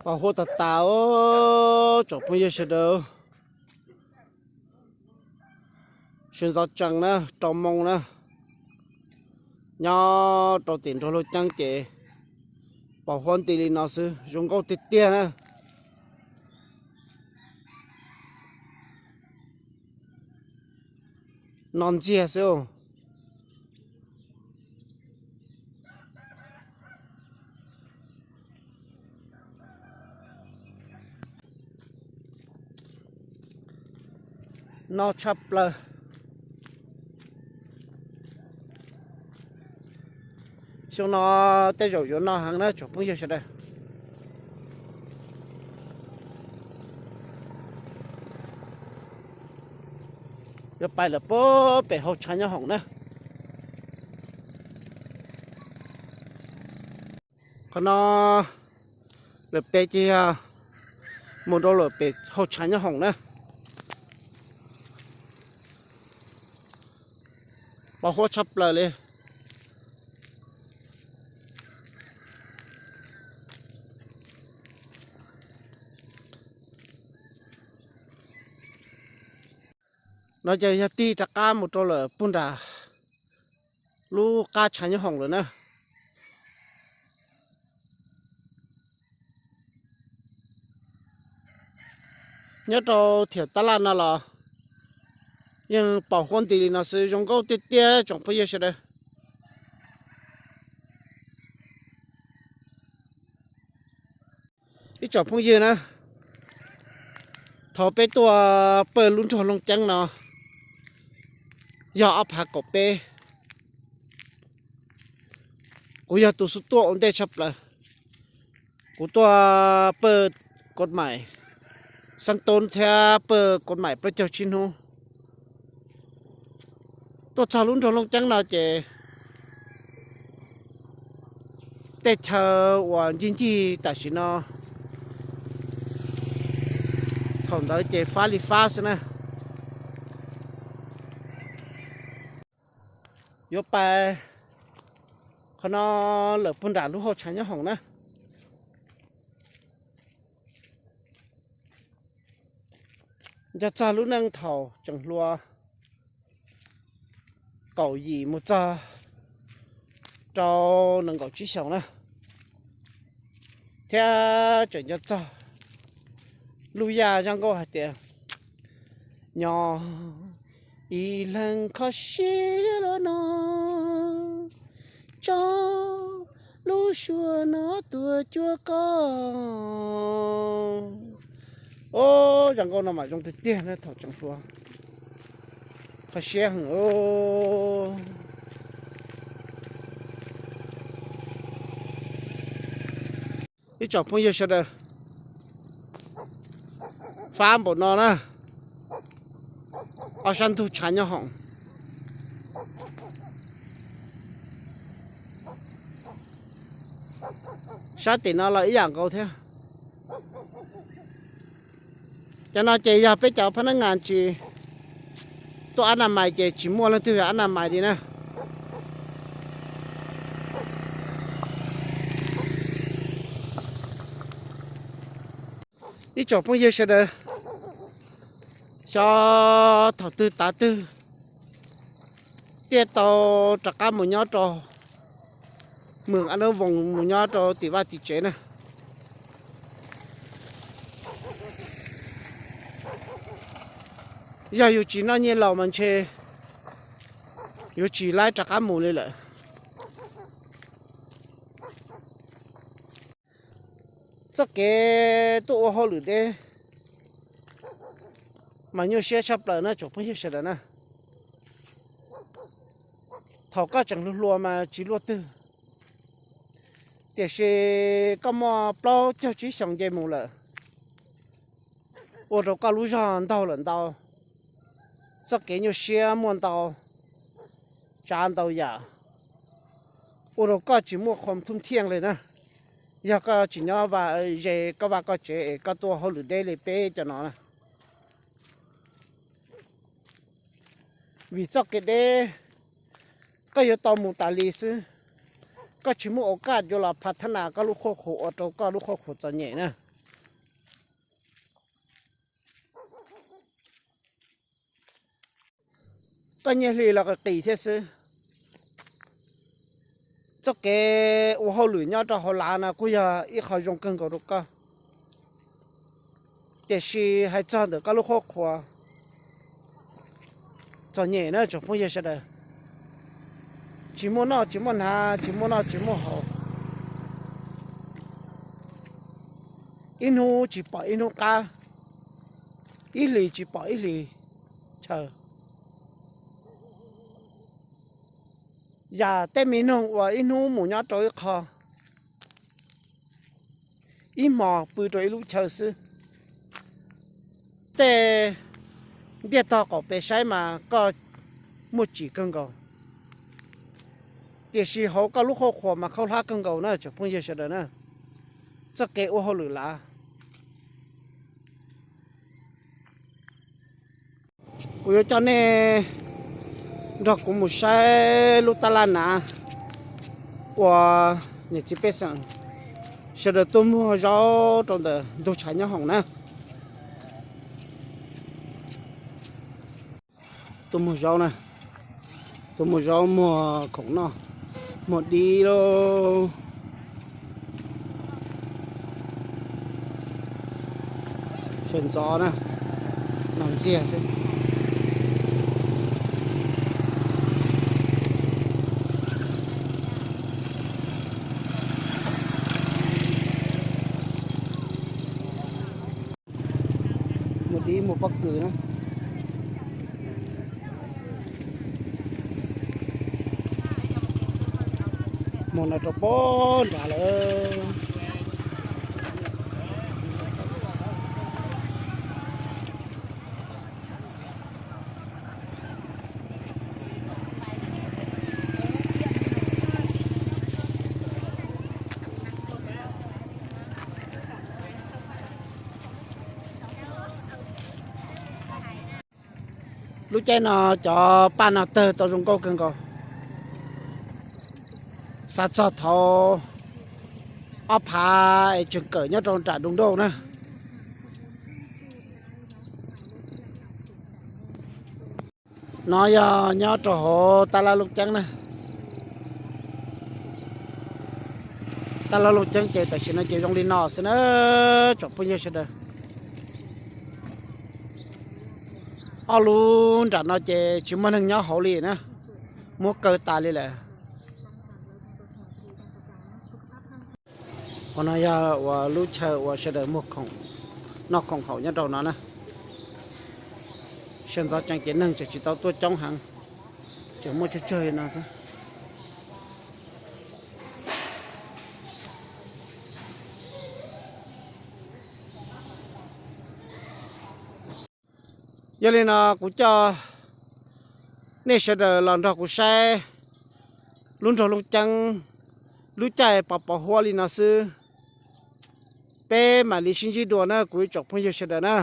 Pos huab tag tas os tsoom phooj ywg sawv daws. Sawv ntxov tsees na, rau moo na, nyob rau tim nroog Looj Ceeb ces pos huab nti li no xwb, zoo nkauj tiag tiag na. No ntxiag xwb. No tshaj plaws. Xyoo no tej zaum yuav no heev na tsoom phooj ywg sawv daws. Yuav pais lawm puag pem hauv tshav nyob hoom na. Qhov no lawm pem ces yog mus rau lawm pem hauv tshav nyob hoom na. Pos huab tshaj plaws li. No ces yog tig rov qab mus rau lawm puag nram lub qab tshav nyob hoom lawm na. Nyob rau thiam tab laj no los yeej pos huab nti li no xwb, zoo nkauj tiag tiag tsoom phooj ywg sawv daws. Ib tsoom phooj ywg na, thaum peb tuaj pawg lub nroog Looj Ceeb no yog ob phav kaum peb. Kuv yog tus xub tuaj ua ntej tshaj plaws. Kuv tuaj pawg kod maim xab toob thiab pawg kod maim plaub caug tsib hnub. Tuaj txog lub nroog Looj Ceeb no ces tej chaw uas ncig ncig tam sim no, thaum ntawd ces fab li fab xwb na. Yuav pais qhov no lawm puag nram lub hauv tshav nyob hoom na. Nco txog lub neej thaum tseem hluas, kaum yim mus txog rau nees nkaum tsib xyoos na, thiab tseem nco txog lub yaj zaj nkauj hais tias, nyob ib leeg kho siab los no, tso lub suab no tuaj cuag koj. Os, zaj nkauj no mas zoo tiag tiag na thaum tseem hluas, kho siab heev. Ib tsoom phooj ywg sawv daws, fab npaum no na, ob sab ntug tshav nyob hoom. Sab tim no los ib yam nkaus thiab. Cov no ces yog peb cov phab nab ngas tsis tuaj ab na mais ces tsis muaj leej twg ab na mais li na. Ib tsoom phooj ywg sawv daws, xyov thaum twg tav twg thiaj tau rov qab mus nyob rau Mws Ab Nab Voos, mus nyob rau tim vaj tim tsev na. Yog yus tsis noj nyiaj laus mas ntshe yuav tsis laib rov qab mus li lawm. Txoj kev tuaj ua hauj lwm deb mas nyuaj siab tshaj plaws na tsoom phooj ywg sawv daws na. Thaum koj tseem hluas hluas mas tsis luaj twg, tiam sis koj muaj plaub caug tsib xyoos nce mus lawm, ua rau koj lub zog ntaug lawm ntau, txoj kev nyuaj siab muaj ntau, tsav ntau yam, ua rau koj tsis muaj qhov thub thiaj li na. Yog koj tsis nyob ze koj vaj koj tsev es koj tuaj hauj lwm deb li peb cov no na, vim txoj kev deb, koj yuav tau mus tas li xwb. Koj tsis muaj ua kaj yuav los phav thab nas koj lub qhuaj qhuas ua rau koj lub qhuaj qhuas txom nyem na. Koj nyiaj hli los qis qis thiab xwb. Txoj kev ua hauj lwm nyob rau hauv lav no kuj yog ib qho zoo kawg nkaus rau koj. Tiam sis hais txog ntawm koj lub qhuab qhuas, txom nyem na tsoom phooj ywg sawv daws. Tsis muaj noj tsis muaj hnav, tsis muaj noj tsis muaj haus. Ib hnub tsis pom ib hnub qab, ib hlis tsis pom ib hlis chaw. Yam tej me noog uas ib hnub mus nyob rau ib qho, ib hmos pw rau ib lub chaw xwb. Tej ntiaj tog qaum pem saib mas koj muaj tsim kawg nkaus, tiam sis hauv koj lub qhuab qhuas mas khaub hlab kawg nkaus na tsoom phooj ywg sawv daws na. Txoj kev ua hauj lwm lav. Kuv yuav coj nej nrog kuv mus saib lub tab laj nav uas niam txiv pej xeem sawv daws tuaj muag zaub rau ntawm ntug tshav nyob hoom na. Tuaj muag zaub na, tuaj muag zaub muag khoom noj, muag dib lauj. Sawv ntxov na, no ntxiag xwb. Muag dib muag pob kws na. Muag no rau pob nrad lawm. Lub caij no cov paj no tawg tau zoo nkauj kawg nkaus. Xav txog thaum ob phav es tseem kawm nyob rau nram Doo Dauj na. No yog nyob rau hauv Tab Laj Looj Ceeb na. Tab Laj Looj Ceeb ces tam sim no ces zoo li no xwb na tsoom phooj ywg sawv daws. Ob lub nram no ces tsis muaj neeg nyob hauv li na, muab kaw tas li lawm. Qhov no yog uas lub chaw uas sawv daws muag khoom, noj khoom haus nyob rau no na. Sawv ntxov tsees ces neeg tseem tsis tau tuaj coob heev, tseem muaj tsuag tsuag li no xwb. Yog li no kuv coj nej sawv daws los nrog kuv saib lub nroog Looj Ceeb lub caij pov pov huab li no xwb. Peb mam li sib ntsib dua na kuv ib tsoom phooj ywg sawv daws na.